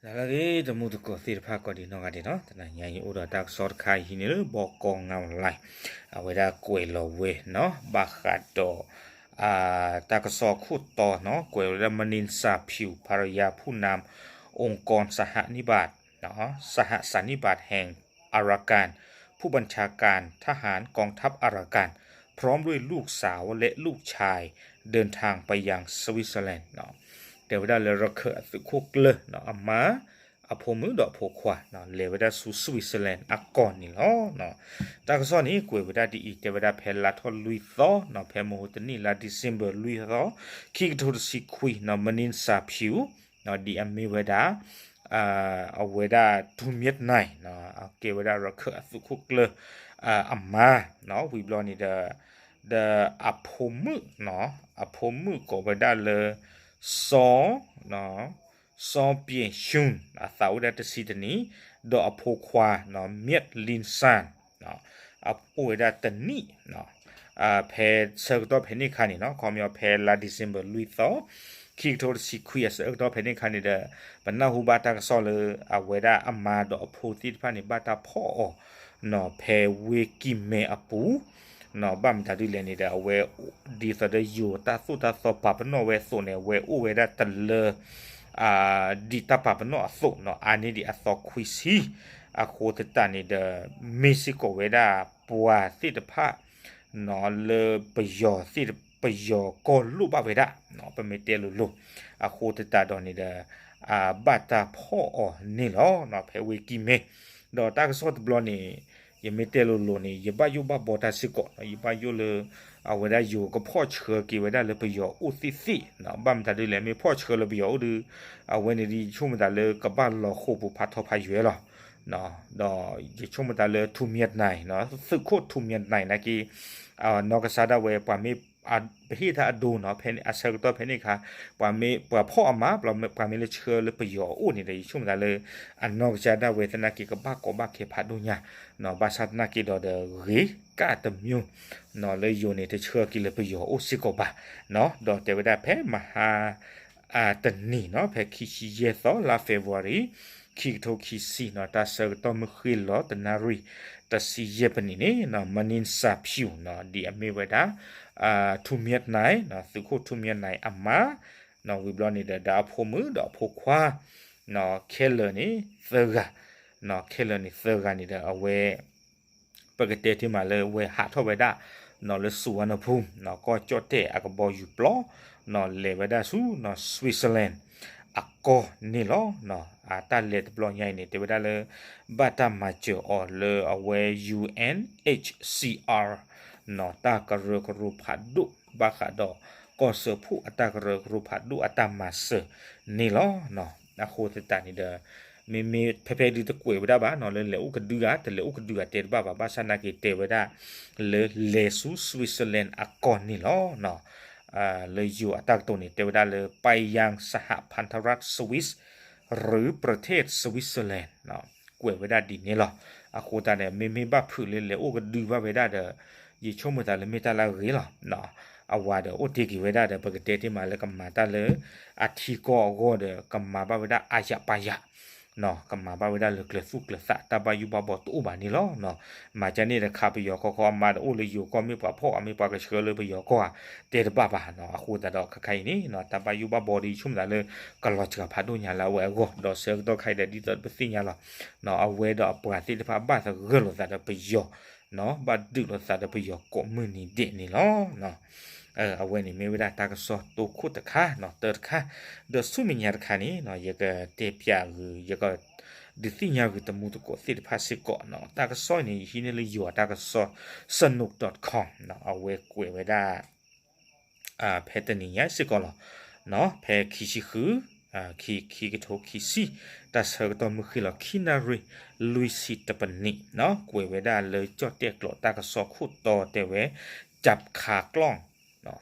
လၢလၢဂ့ၤ တမူသကိးသ့ၣ်တဖၣ်ကိးဒံးနီၢ်ဂၤဒဲးနီၤ, တနၤညါအံၤအိၣ်ဒီးတၢ်ကစီၣ်တခါအံၤဟံးန့ၢ်လၢ ဘီကီ ငဝ်းလါ, အဝဲဒၣ်ကွဲးလီၤဝဲနီၤ ဘၣ်ဃးဒီး တၢ်ကစီၣ်ခိၣ်တီနီၤ, ကွဲးဝဲဒၣ် มนินทร์ สาผิว ภรรยาผู้นำองค์กรสหนิบาต สหสันนิบาตแห่งอารากัน ผู้บัญชาการทหารกองทัพอารากัน พร้อมด้วยลูกสาวและลูกชาย เดินทางไปยังสวิตเซอร์แลนด์ တဲဝဲဒၣ်လၢရခၢၣ်အသုးခိၣ်ကျၢၢ်နီၤ အမါ အဖိမုၣ်ဒီးအဖိခွါ လဲၤဝဲဒၣ်ဆူ Switzerland အကီၢ်န့ၣ်လီၤ. တၢ်ကစီၣ်န့ၣ် ကွဲးဝဲဒၣ်ဒ်အံၤ, တဲဝဲဒၣ်ဖဲလါထီၣ်လွံၢ်သီနီၤ, ဖဲမဟါတနံၣ် လါ December လွံၢ်သီ, ခံကထိတဆံခွံနီၤ, မနံစၢဖၠူၣ် ဒ်အမ့ၢ်ဝဲဒၣ် အဝဲဒၣ် ထူမံးတနံၤ ကဲဝဲဒၣ်ရခၢၣ်အသုးခိၣ်ကျၢၢ် အမါ ဝံၤဘျီန့ၣ်ဒီး ဒီးအဖိမုၣ် အဖိမုၣ်ကိးဝဲဒၣ်လၢ စီၤ စီၤပျ့ၣ်ၡူၣ် အသးအိၣ်ဝဲဒၣ်တဆံတနံၣ်, ဒီးအဖိခွါ မၠၢ်လံၣ်စၣ် အအိၣ်ဝဲဒၣ်တနံၣ် ဖဲဆၢကတီၢ်ဖဲန့ၣ်အခါန့ၣ်နီၤ, ခီပညီဖဲလါ December လွံၢ်သီ, ခံကထိတဆံခွံအဆၢကတီၢ်ဖဲန့ၣ်အခါန့ၣ်ဒီး ပနၢ်ဟူဘၣ်တၢ်ကစီၣ်လၢ အဝဲဒၣ်အမါဒီးအဖိသ့ၣ်တဖၣ်န့ၣ် ဘၣ်တၢ်ဖီၣ်အီၤနီၤ ဖဲဝ့ၢ်ကံၢ်မဲအပူၤ ဘၣ်မတၤဒ်လဲၣ်န့ၣ်ဒီး အဝဲ ဒ်သိးဒီးယိၤတၢ်သိၣ်တၢ်သီပာ်ပနီၣ်ဝဲအသိးန့ၣ် အဝဲအိၣ်ဝဲဒၣ်တလၢ ဒ်တၢ်ပာ်ပနီၣ်အသိးနီၤ အါန့ၢ်ဒံးအသီခွံဆံ, အဃိသတးန့ၣ်ဒီး မ့ၢ်စ့ၢ်ကီးဝဲဒၣ်ပှၤသ့ၣ်တဖၣ် လၢပယီၤသ့ၣ် ပယီၤကီၢ်လိၣ်ဘၣ်ဝဲဒၣ် ပမ့ၢ်တဲလိၤလိၤ အဃိသတးဒီးန့ၣ်ဒီး ဘၣ်တၢ်ဖီၣ်အီၤန့ၣ်လီၤ ဖဲဝ့ၢ်ကံၢ်မဲ, ဒီးတၢ်ကစီၣ်တဘျီန့ၣ် ယမ့ၢ်တဲလိၤလိၤန့ၣ် ယဘၣ်ယိၣ်ဘၣ်ဘီတၢ်စ့ၢ်ကီး ယဘၣ်ယိၣ်လၢ အဝဲဒၣ်ယိၤကဖီၣ်ဆှၢက့ၤဝဲဒၣ်လၢပယီၤအိၣ်သ့ၣ်သ့ၣ်, ဘၣ်မတၤဒ်လဲၣ် မ့ၢ်ဖီၣ်ဆှၢလၢပယီၤအိၣ်ဒီး အဝဲန့ၣ်ဒီးယဆိကမိၣ်သးလၢကဘၣ်လီၤဃိာ်ပူၤဖးထီဖးယွဲလီၤ. ဒီးယဆိကမိၣ်သးလၢထူမံးတနံၤ သုးခိၣ်ထူမံးတနံၤနာ်က့ နီၢ်ကစၢ်ဒၣ်ဝဲ ပှၤမ့ၢ် ပဟ့ၣ်တၢ်အဒိနီၤ ဖဲအဆၢကတီၢ်ဖဲန့ၣ်အခါ ပှၤမ့ၢ်ပှၤဖီၣ်အမါ ပှၤမ့ၢ်လၢဆှၢလၢပယီၤအအိၣ်န့ၣ်ဒီး ယဆိကမိၣ်သးလၢ အနီၢ်ကစၢ်ဒၣ်ဝဲသနာ်က့ ကဘၣ်ကီဘၣ်ခဲဖးဒိၣ်ညါ ဘၣ်ဆၣ်သနာ်က့ဒီးဒီးဂ့ၤကၣ်တမံၤ လၢယိၤန့ၣ် တဆှၢက့ၤလၢပယီၤအိၣ်စ့ၢ်ကီးဘၣ် ဒီးတဲဝဲဒၣ်ဖဲမဟါ တနံၤနီၤ ဖဲခံဆံယဲၢ်သီ လါ February ခံကထိခံဆံနီၤ တၢ်ဆၢကတီၢ်မုၢ်ဃ့ၢ်လီၤ တနၣ်ရံၣ် တဆံယဲၢ်ပနံးန့ၣ် မနံစၢဖၠူၣ်နီၤ ဒ်အမ့ၢ်ဝဲဒၣ် ထူမံးတနံၤ သုးခိၣ်ထူမံးတနံၤအမါ ဝံၤဘျီန့ၣ်ဒီး ဒီးအဖိမုၣ်ဒီးအဖိခွါ ခဲလၢာ်န့ၣ်သၢဂၤ ခဲလၢာ်န့ၣ်သၢဂၤန့ၣ်ဒီး အဝဲ ပကတဲတ့ၢ်မးလၢဝဲဟးထီၣ်ဝဲဒၣ် လၢစူၤဝါနဖူ ကီၢ်ကၠီၣ်တဲၣ်အကဘီယူၤပျီ လဲၤဝဲဒၣ်ဆူ Switzerland အကီၢ်န့ၣ်လီၤ. အတၢ်လဲၤတဘျီညါအံၤန့ၣ် တဲဝဲဒၣ်လၢ ဘၣ်တၢ်မၤစၢၤအီၤလၢအဝဲ UNHCR တၢ်ကရၢကရိဖးဒိၣ် ဘၣ်ဃးဒီးကီၢ်စၢဖှိၣ်အတၢ်ကရၢကရိဖးဒိၣ်အတၢ်မၤစၢၤန့ၣ်လီၤ. အဃိသတးန့ၣ်ဒီး မ့မ့ၢ်ဖဲဖဲဒုးတကွဲးဝဲဒၣ်ဘၣ်နီၤ လၢလဲၤအိၣ်ကဒုဧါ တလဲၤအိၣ်ကဒုဧါတဲတဘၣ်ဘၣ် ဘၣ်ဆၣ်နာ်က့တဲဝဲဒၣ် လၢလဲၤဆူ Switzerland အကီၢ်န့ၣ်လီၤ. လၢယိၤအတၢ်ကတိၤန့ၣ် တဲဝဲဒၣ်လၢ ไปยังสหพันธรัฐสวิส หรือประเทศสวิตเซอร์แลนด์ ကွဲးဝဲဒၣ်ဒ်န့ၣ်လီၤ. အဃိသတးန့ၣ် မ့မ့ၢ်ဘၣ်ဖုးလၢလဲၤအိၣ်ကဒုဘၣ်ဝဲဒၣ်ဒီး ယဆိကမိၣ်သးလၢမ့ၢ်တၢ်လၢအဂ့ၤလီၤ. အဝၤဒီးအိၣ်တ့ၢ်က့ၤဝဲဒၣ်ဒီး ပကတဲတ့ၢ်မးလၢကမၤတၢ်လၢ အထံကီၢ်အဂီၢ်ဒီး ကမၤဘၣ်ဝဲဒၣ်အါယၤပာ်ယၤ ကမၤဘၣ်ဝဲဒၣ်လၢကျဲၤသူၣ်ကျဲၤသး တၢ်ဘၣ်ယိၣ်ဘၣ်ဘီတအိၣ်ဘၣ်န့ၣ်လီၤ. မၤကန့ၣ်တခါပယီၤကီၢ်ခီအမါဒီးအိၣ်လၢယိၤကီၢ် မ့ၢ်ပှၤဖီၣ်အီၤ မ့ၢ်ပှၤကဆှၢလၢပယီၤကီၢ်ဧါ တဲတဘၣ်ဘၣ်နီၤ. အဃိသတးဒီးခဲခါအံၤန့ၣ် တၢ်ဘၣ်ယိၣ်ဘၣ်ဘီဒီး ယဆိကမိၣ်သးလၢ ကလီၤစှၤဖးဒိၣ်ညါလၢအဝဲအဂီၢ် ဒီးဆၢကတီၢ်ခါအံၤဒီး ဒ်သိးပသ့ၣ်ညါလီၤ အဝဲဒီးအပှၤသ့ၣ်တဖၣ်ဘၣ်သဂၢၢ်လိာ်သးဒီးပယီၤ ဘၣ်ဒုးလိာ်သးဒီးပယီၤကိးမုၢ်နံၤဒဲးန့ၣ်လီၤ. အဝဲန့ၣ်မ့ၢ်ဝဲဒၣ်တၢ်ကစီၣ်တိခိၣ်တခါနီၤ တၢတခါ, ဒီးဆူမဲာ်ညါတခါန့ၣ် ယကတဲပျးဂုာ် ယကဒုးသ့ၣ်ညါဂုာ်တမူသကိးသ့ၣ်တဖၣ်စ့ၢ်ကီးနီၤ. တၢ်ကစီၣ်အံၤန့ၣ် ယဟံးန့ၢ်လၢယိၤအတၢ်ကစီၣ် စနူး dot com အဝဲကွဲးဝဲဒၣ် ဖဲတနံၤညါစ့ၢ်ကီးလီၤ. ဖဲခံဆံဃု ခံ ခံကထိခံဆံ တၢ်ဆၢကတီၢ်မုၢ်ဃ့ၢ်လီၤ ခံနၣ်ရံၣ် လွံၢ်ဆံတပနံး ကွဲးဝဲဒၣ်လၢကၠီၣ်တဲၣ်ကျိာ်တၢ်ကစီၣ်ခိၣ်တီတဲဝဲ จับคากล้อง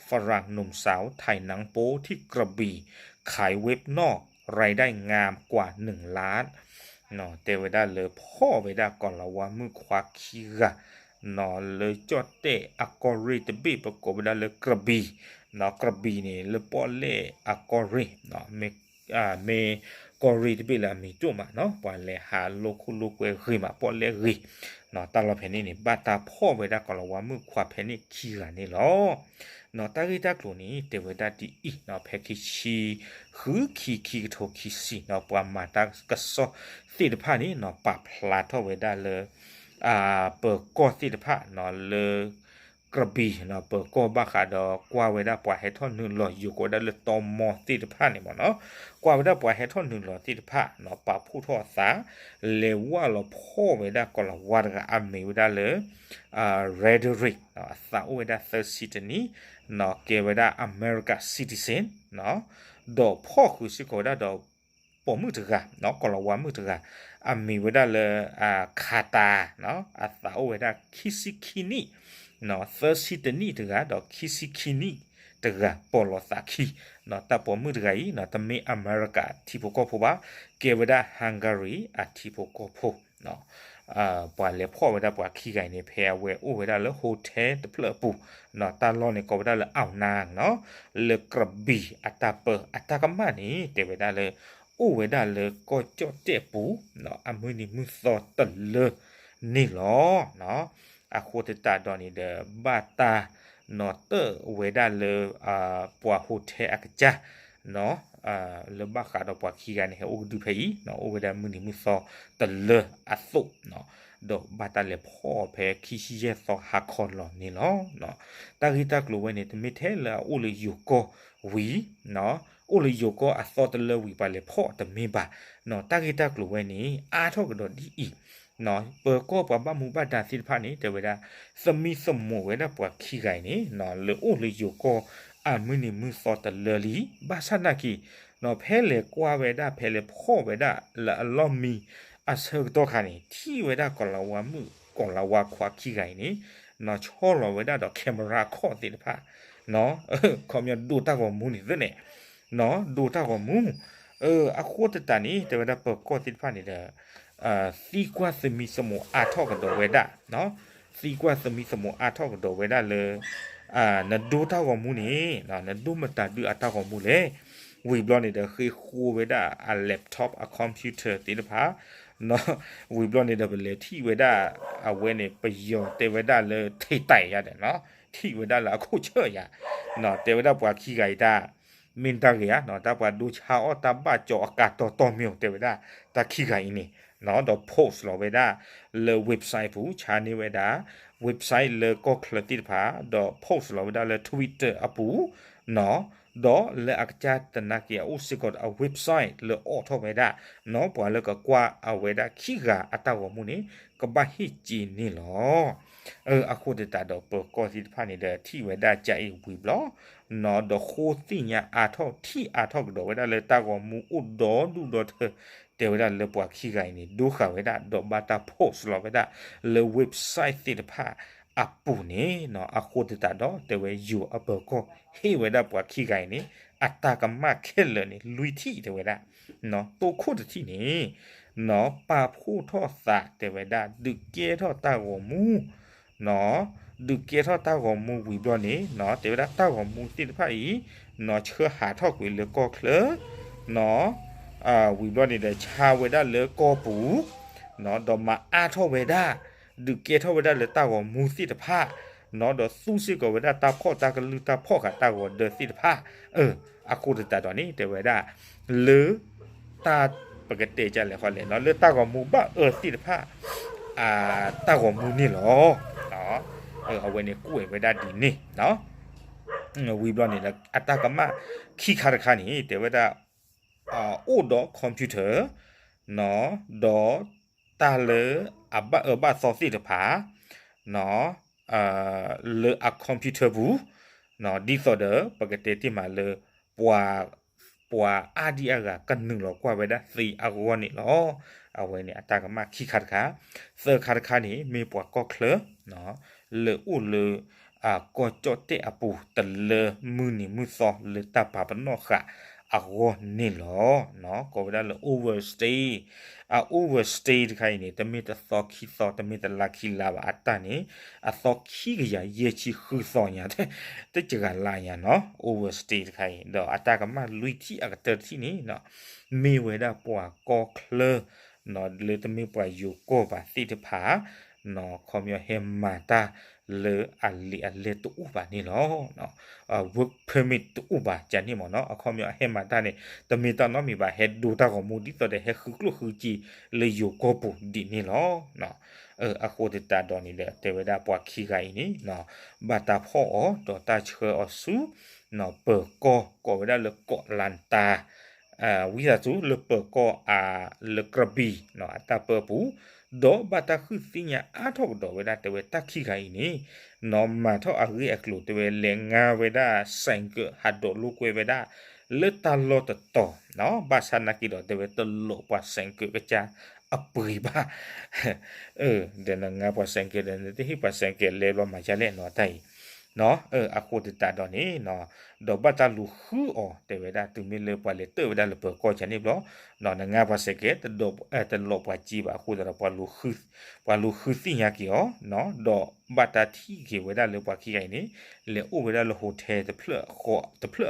ฝรั่งหนุ่มสาวถ่ายหนังโป๊ที่กระบี่ ขายเว็บนอก รายได้งามกว่าหนึ่งล้าน တဲဝဲဒၣ်လၢဖီၣ်ဝဲဒၣ်ကီၤလၤဝါမုၣ်ခွါခံဂၤ လၢကၠီၣ်တဲၣ်အကီၢ်ရ့ၣ်တဘ့ၣ် ပကိးဝဲဒၣ်လၢ กระบี่ ကระบี่ န့ၣ် လၢပီၣ်လဲၣ်အကီၢ်ရ့ၣ် မ့ၢ် ကီၢ်ရ့ၣ်တဘ့ၣ်လၢအမံၤဒိၣ်မးနီၤ ပှၤလဲၤဟးလိာ်ခိၣ်လိာ်ကွဲဂ့ၤမး ပီၣ်လဲၣ်ဂ့ၤနီၤ တၢ်လီၢ်ဖဲန့ၣ်န့ၣ် ဘၣ်တၢ်ဖီၣ်ဝဲဒၣ်ကီၤလၤဝါမုၣ်ခွါဖဲန့ၣ်ခံဂၤန့ၣ်လီၤ. နီၤ တၢ်ဂ့ၢ်တၢ်ကျိၤန့ၣ် တဲဝဲဒၣ်ဒ်အံၤနီၤ ဖဲခံဆံဃု ခံ ခံကထိခံဆံနီၤ ပှၤမၤတၢ်ကစီၣ်သ့ၣ်တဖၣ်န့ၣ်နီၤ ပာ်ဖျါထီၣ်ဝဲဒၣ်လၢ ပၢၤကီၢ်သ့ၣ်တဖၣ်နီၤ လၢ ကရဘံၤနီၤ ပၢၤကီၢ်ဘၣ်ဃးဒီးကွၢ်ဝဲဒၣ်ပှၤဟဲထီၣ်နုာ်လီၤယိၤကီၢ်ဝဲဒၣ်လၢတီမီသ့ၣ်တဖၣ်န့ၣ်မ့ၢ်နီၤ ကွၢ်ဝဲဒၣ်ပှၤဟဲထီၣ်နုာ်လီၤသ့ၣ်တဖၣ်နီၤ ပာ်ဖှိၣ်ထီၣ်အသး လဲၤဝၢ်လီၤဖီၣ်ဝဲဒၣ်ကီၤလၤဝါတဂၤအမံၤဝဲဒၣ်လၢ Roderick နီၤ အသးအိၣ်ဝဲဒၣ်သၢဆံတနံၣ် နီၤ ကဲဝဲဒၣ် America citizen နီၤ ဒီးဖီၣ်ဃုာ်စ့ၢ်ကီးဝဲဒၣ်ဒီး ပိာ်မုၣ်တဂၤနီၤ ကီၤလၤဝါမုၣ်တဂၤ အမံၤဝဲဒၣ်လၢ ခးတၢ် နီၤ အသးအိၣ်ဝဲဒၣ်ခံဆံခံနံၣ် နီၤ သၢဆံတနံၣ်တဂၤ ဒီးခံဆံခံနံၣ်တဂၤ ပိာ်လီၤသးခံ နီၤ တၢ်ပိာ်မုၣ်တဂၤအံၤနီၤ တမ့ၢ်အမဲရကၤ ထံဖိကီၢ်ဖိဘၣ် ကဲဝဲဒၣ် Hungary အထံဖိကီၢ်ဖိ ပှၤလဲၤဖီၣ်ဝဲဒၣ်ပှၤခံဂၤအံၤန့ၣ် ဖဲအဝဲအိၣ်ဝဲဒၣ်လၢ hotel တဖျၢၣ်အပူၤ နီၤ တၢ်လီၢ်န့ၣ်ကိးဝဲဒၣ်လၢ Ao Nang နီၤ လၢကရဘံၤအတၢ်ပၢ အတၢ်ကမၣ်န့ၣ် တဲဝဲဒၣ်လၢ အိၣ်ဝဲဒၣ်လၢကီၢ်ကၠီၣ်တဲၣ်ပူၤ အမုၢ်နံၤမုၢ်သီတလၢန့ၣ်လီၤ. အဃိသတးဒီးန့ၣ်ဒီး ဘၣ်တၢ်နီၤတၢၣ်ဝဲဒၣ်လၢ ပှၤ hotel အကစၢ် လၢဘၣ်ဃးဒီးပှၤခံဂၤန့ၣ် ဟဲအိၣ်ကဒုဖဲအံၤ အိၣ်ဝဲဒၣ်မုၢ်နံၤမုၢ်သီတလၢအသိး ဒီးဘၣ်တၢ်လဲၤဖီၣ်ဖဲခံဆံယဲၢ်သီဟါခီလီၤန့ၣ်လီၤ. တၢ်ဂ့ၢ်တၢ်ကျိၤဝဲန့ၣ် တမ့ၢ်ထဲလၢအအိၣ်လၢယိၤကီၢ်ဝံၤ အိၣ်လၢယိၤကီၢ်အသီတလၢဝံၤ ပှၤလဲၤဖီၣ်တမ့ၢ်ဘၣ်. တၢ်ဂ့ၢ်တၢ်ကျိၤဝဲန့ၣ် အါထီၣ်ကဒီးဒ်အံၤ ပၢၤကီၢ်ပှၤဘၣ်မူဘၣ်ဒါသ့ၣ်တဖၣ်န့ၣ် တဲဝဲဒၣ် သမံသမိးဝဲဒၣ်ပှၤခံဂၤအံၤန့ၣ် လၢအိၣ်လၢယိၤကီၢ်အမုၢ်နံၤမုၢ်သီတလၢလံ. ဘၣ်ဆၣ်နာ်က့ၤ ဖဲလဲၤကွၢ်ဝဲဒၣ် ဖဲလဲၤဖီၣ်ဝဲဒၣ်လၢအလီၢ်မံအဆၢကတီၢ်ခါန့ၣ် ထံၣ်ဝဲဒၣ်ကီၤလၤဝါမုၣ် ကီၤလၤဝါခွါခံဂၤအံၤန့ၣ် ဆီလီၤဝဲဒၣ်ဒီး camera ခီၣ်သ့ၣ်တဖၣ် ခီပညီဒိတၢ်ဂီၤမူန့ၣ်သ့ၣ်န့ၣ် ဒိတၢ်ဂီၤမူ အဃိသတးန့ၣ် တဲဝဲဒၣ်ပၢၤကီၢ်သ့ၣ်တဖၣ်န့ၣ်ဒီး သံကွၢ်သမံသမိးအါထီၣ်ကဒီးဝဲဒၣ်, သံကွၢ်သမံသမိးအါထီၣ်ကဒီးဝဲဒၣ်လၢ နဒိတၢ်ဂီၤမူန့ၣ် နဒိမတၤဒုအတၢ်ဂီၤမူလဲၣ်. ဝံၤဘျီန့ၣ်ဒီး ဃ့ဃိဝဲဒၣ်အ laptop အ computer သ့ၣ်တဖၣ်, ဝံၤဘျီန့ၣ်ဒီး ပလဲၤထံၣ်ဝဲဒၣ် အဝဲန့ၣ် ပယီၤတဲဝဲဒၣ်လၢ ထံၣ်တၢ်ယၤဒီး ထံၣ်ဝဲဒၣ်လၢအခိၣ်ဆၢၣ်ယၤ, တဲဝဲဒၣ်ပှၤခံဂၤအံၤတၢ် မ့ၢ်တၢ်ဂ့ၤဧါ, တၢ်ပှၤဒိဆါအီၣ်တၢ်ဘၣ်ကၠီအကါတီတီမ့ၢ် တဲဝဲဒၣ် တၢ်ခံဂၤအံၤန့ၣ်, ဒီး post လီၤဝဲဒၣ်လၢ website ပူၤ ဆါန့ၢ်ဝဲဒၣ် website လၢကီၢ်ချၢသ့ၣ်တဖၣ်, ဒီး post လီၤဝဲဒၣ်လၢ Twitter အပူၤ, ဒီးလၢအကစၢ်တနာ်က့ၤအအိၣ်စ့ၢ်ကီးဒီးအ website လၢအီၣ်ထီၣ်ဝဲဒၣ် ပှၤလၢကကွၢ်အဝဲဒၣ်ခံဂၤအတၢ်ဂီၤမူန့ၣ် ကဘၣ်ဟ့ၣ်က့ၤန့ၣ်လီၤ. အဃိသတးဒီး ပၢၤကီၢ်သ့ၣ်တဖၣ်န့ၣ်ဒီး ထံၣ်ဝဲဒၣ်ကၢ်အံၤဝံၤဘျီ ဒီးဃိသ့ၣ်ညါအါထီၣ် ထံၣ်အါထီၣ်ကဒီးဝဲဒၣ်လၢတၢ်ဂီၤမူအိၣ်ဒီဒူၣ်ဒီထၢ, တဲဝဲဒၣ်လၢပှၤခံဂၤအံၤန့ၣ် ဒိဃာ်ဝဲဒၣ် ဒီးဘၣ်တၢ် post လီၤဝဲဒၣ်လၢ website သ့ၣ်တဖၣ်အပူၤန့ၣ်, အဃိသတးဒီး တဲဝဲယိၤအပၢၤကီၢ်ဟ့ၣ်ဝဲဒၣ်ပှၤခံဂၤအံၤန့ၣ် အတၢ်ကမၣ်ခဲလၢာ်န့ၣ် လွံၢ်ထံၣ်တဲဝဲဒၣ်, တိခိၣ်တထံၣ်န့ၣ် ပာ်ဖှိၣ်ထီၣ်သးတဲဝဲဒၣ် ဒုးကဲထီၣ်တၢ်ဂီၤမူ ဒုးကဲထီၣ်တၢ်ဂီၤမူဝံၤဘျီန့ၣ် တဲဝဲဒၣ်တၢ်ဂီၤမူသ့ၣ်တဖၣ်အံၤ ဆှၢဟးထီၣ်ကွံာ်လၢကီၢ်ချၢ, ဝံၤဘျီန့ၣ်ဒီး ဆါဝဲဒၣ်လၢကီၢ်ပူၤ, ဒီးမၤအါထီၣ်ဝဲဒၣ် ဒုးကဲထီၣ်ဝဲဒၣ်လၢတၢ်ဂီၤမူသ့ၣ်တဖၣ်, ဒီးသူစ့ၢ်ကီးဝဲဒၣ်တၢ်ဖီၣ်တၢ်ကလုၢ်တၢ်ဖီၣ်ဃာ်တၢ်ဂီၤဒၢသ့ၣ်တဖၣ်, အဃိသတးဒီးန့ၣ် တဲဝဲဒၣ် လၢ တၢ်ပကတဲကလဲၣ်ဃီလဲၣ် လၢတၢ်ဂီၤမူဘၣ်အၢသ့ၣ်တဖၣ် တၢ်ဂီၤမူန့ၣ်လီၤ. အဝဲန့ၣ်ကွဲးဝဲဒၣ်ဒ်န့ၣ်, ဝံၤဘျီန့ၣ်ဒီး အတၢ်ကမၣ်ခံခါတခါန့ၣ် တဲဝဲဒၣ် အိၣ်ဒီး computer ဒီးတၢ်လၢအဘၣ်အၢဘၣ်သီသ့ၣ်တဖၣ် လၢအ computer ပူၤ, ဒ်သိးဒီး ပကတဲတ့ၢ်မးလၢ ပှၤ ပှၤအါဒံအါဂၤကနုာ်လီၤကွၢ်ဝဲဒၣ်သ့အဂီၢ်န့ၣ်လီၤ. အဝဲန့ၣ်အတၢ်ကမၣ်ခံခါတခါ, သၢခါတခါန့ၣ် မ့ၢ်ပှၤကီၢ်ချၢ လၢအိၣ်လၢ ကီၢ်ကၠီၣ်တဲၣ်အပူၤ တလၢမုၢ်နံၤမုၢ်သီလၢတၢ်ပာ်ပနီၣ်ဃာ်အဂီၢ်န့ၣ်လီၤ. ကိးဝဲဒၣ်လၢ overstay, အ overstay တခါအံၤန့ၣ် တမ့ၢ်တသီခံသီ တမ့ၢ်တလါခံလါဘၣ် အတၢ်န့ၣ် အသီခံကယၤယဲၢ်ဆံဃုသီညါ တစှၤလါညါနီၤ overstay တခါအံၤ ဒီးအတၢ်ကမၣ်လွံၢ်ထံၣ်အကတၢၢ်တထံၣ်န့ၣ် မ့ၢ်ဝဲဒၣ်ပှၤကီၢ်ချၢ လၢတမ့ၢ်ပှၤယိၤကီၢ်ဘၣ်သ့ၣ်တဖၣ် ခီပညီဟဲမၤတၢ်လၢအလံာ်အလဲၢ်တအိၣ်ဘၣ်န့ၣ်လီၤ. work permit တအိၣ်ဘၣ်ကန့ၣ်မ့ၢ်နီၤ အခီပညီအဟဲမၤတၢ်န့ၣ် တမ့ၢ်တၢ်နီတမံၤဘၣ် ဟဲဒိတၢ်ဂီၤမူဒ်သိးဒီးဟဲဃုကျိၣ်ဃုစ့လၢယိၤကီၢ်ပူၤဒ်န့ၣ်လီၤ. အဃိသတးဒီးန့ၣ်ဒီး တဲဝဲဒၣ်ပှၤခံဂၤအံၤန့ၣ် ဘၣ်တၢ်ဖီၣ်အီၤ ဒီးတၢ်ဆှၢအီၤဆူ ပၢၤကီၢ်ကိးဝဲဒၣ်လၢကီးလါတၢ ဝံသးစူၤလၢပၢၤကီၢ်အလၢကရဘံၣ် အတၢ်ပၢအပူၤ, ဒီးဘၣ်တၢ်ဃုသ့ၣ်ညါအါထီၣ်ကဒီးဝဲဒၣ် တဲဝဲတၢ်ခံဂၤအံၤန့ၣ် နီၢ်မၤထီၣ်အဂ့ၢ်အကျိၤ တဲဝဲလဲၤငါဝဲဒၣ် ဆိုင်ကယ် ဟးဒိးလိာ်ကွဲဝဲဒၣ် လၢတၢ်လီၢ်တတီၤ, ဘၣ်ဆၣ်နာ်က့ဒီး တဲဝဲတလိးပှၤ ဆိုင်ကယ် ကစၢ်အပှ့ၤဘၣ် ဒီးနငါပှၤ ဆိုင်ကယ် ဒီးနတဟ့ၣ်ပှၤ ဆိုင်ကယ် လဲၤဘျီမၤဒ်လဲၣ်နီၤတၢ်အံၤ အဃိသတးဒီးန့ၣ် ဒီးဘၣ်တၢ်လူၤဃုအီၤ တဲဝဲဒၣ်တုၤမ့ၢ်လၢပှၤလဲၤတၢၢ်ဝဲဒၣ်လၢပၢၤကီၢ်ကန့ၣ်ဘျီ နငါပှၤ ဆိုင်ကယ် တလိးပှၤစ့ဘၣ် အဃိသတးဒီး ပှၤလူၤဃုသ့ၣ်ညါက့ၤအီၤ, ဒီးဘၣ်တၢ်ထံၣ်က့ၤဝဲဒၣ်လၢပှၤခံဂၤအံၤန့ၣ် လဲၤအိၣ်ဝဲဒၣ်လၢ hotel တဖျၢၣ်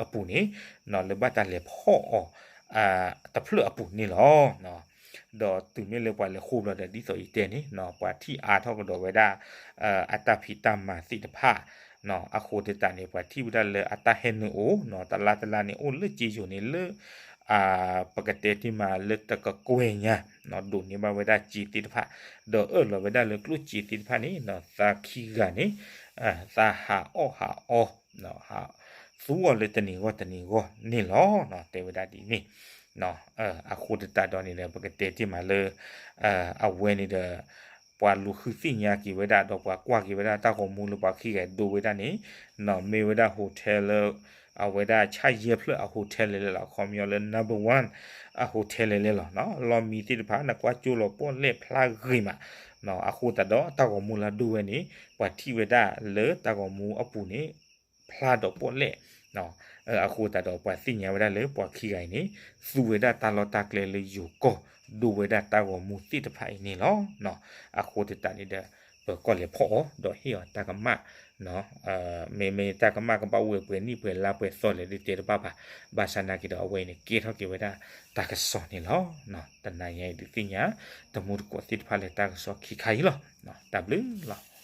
အပူၤန့ၣ် လၢဘၣ်တၢ်လဲၤဖီၣ်အီၤ တဖျၢၣ်အပူၤန့ၣ်လီၤ. ဒီးတုၤမ့ၢ်လၢပှၤလဲၤဃိဘျီဒီး ဒ်သိးယတဲန့ၣ် ပှၤထံၣ်အါထီၣ်ကဒီးဝဲဒၣ် အတၢ်ဖံးတၢ်မၤသ့ၣ်တဖၣ် အဃိသတးန့ၣ် ပှၤထံၣ်ဝဲဒၣ်လၢအတၢ်ဟဲနုာ်အိၣ် တလါတလါန့ၣ် အိၣ်လၢစ့ယိၤန့ၣ်လၢ ပကတဲတ့ၢ်မးလၢတကကွဲၢ်ညါ ဒိးန့ၢ်ဘၣ်ဝဲဒၣ်စ့သ့ၣ်တဖၣ် ဒီးအၢၣ်လီၤဝဲဒၣ်လၢကျိၣ်စ့သ့ၣ်တဖၣ်န့ၣ် သးခံဂၤန့ၣ် သးဟးအီၣ်ဟးအီ သူအီၤလၢတနံၤဂီၢ်တနံၤဂီၢ်န့ၣ်လီၤ. တဲဝဲဒၣ်ဒ်န့ၣ် အဃိသတးဒီးန့ၣ်ဒီး ပကတဲတ့ၢ်မးလၢ အဝဲန့ၣ်ဒီး ပှၤလူၤဃုသ့ၣ်ညါက့ၤဝဲဒၣ် ဒီးပှၤကွၢ်က့ၤဝဲဒၣ်တၢ်ဂီၤမူလၢပှၤခံဂၤဒိဝဲဒၣ်န့ၣ် မ့ၢ်ဝဲဒၣ် hotel လၢ အဝဲဒၣ်ဆၣ်ယဲၢ်ဖျၢၣ်အ hotel လဲၤလဲၤလီၤ ခီပညီလၢ number one အ hotel လဲၤလဲၤလီၤ. လီၢ်မံသ့ၣ်တဖၣ် နကွၢ်ကၠိလီၤပီၣ်လဲၣ်ဖျါဂ့ၤမး အဃိသတးဒီးတၢ်ဂီၤမူလၢဒိဝဲန့ၣ် ပှၤထံၣ်ဝဲဒၣ်လၢတၢ်ဂီၤမူအပူၤန့ၣ် ဖျါဒီးပီၣ်လဲၣ် အဃိသတးဒီးပှၤသ့ၣ်ညါဝဲဒၣ်လၢပှၤခံဂၤအံၤန့ၣ် သူဝဲဒၣ်တၢ်လီၢ်တၢ်ကျဲလၢယိၤကီၢ် ဒိဝဲဒၣ်တၢ်ဂီၤမူသ့ၣ်တဖၣ်အံၤန့ၣ်လီၤ. အဃိသတးန့ၣ်ဒီး ပၢၤကီၢ်လဲၤဖီၣ်အီၤ ဒီးဟ့ၣ်အီၤတၢ်ကမၣ် မ့မ့ၢ်တၢ်ကမၣ်ကဘၣ်ဝဲပှဲၤနံၣ်ပှဲၤလါပှဲၤသီလဲၣ်ဒ်တဲတဘၣ်ဘၣ်. ဘၣ်ဆၣ်နာ်က့ဒီးအဝဲအံၤန့ၣ် ကဲထီၣ်က့ၤဝဲဒၣ်တၢ်ကစီၣ်န့ၣ်လီၤ. တနၤညါအံၤဒုးသ့ၣ်ညါ တမူတကိးသ့ၣ်တဖၣ်လၢတၢ်ကစီၣ်ခံခါအံၤလီၤ. တၢ်ဘျုးလီၤ.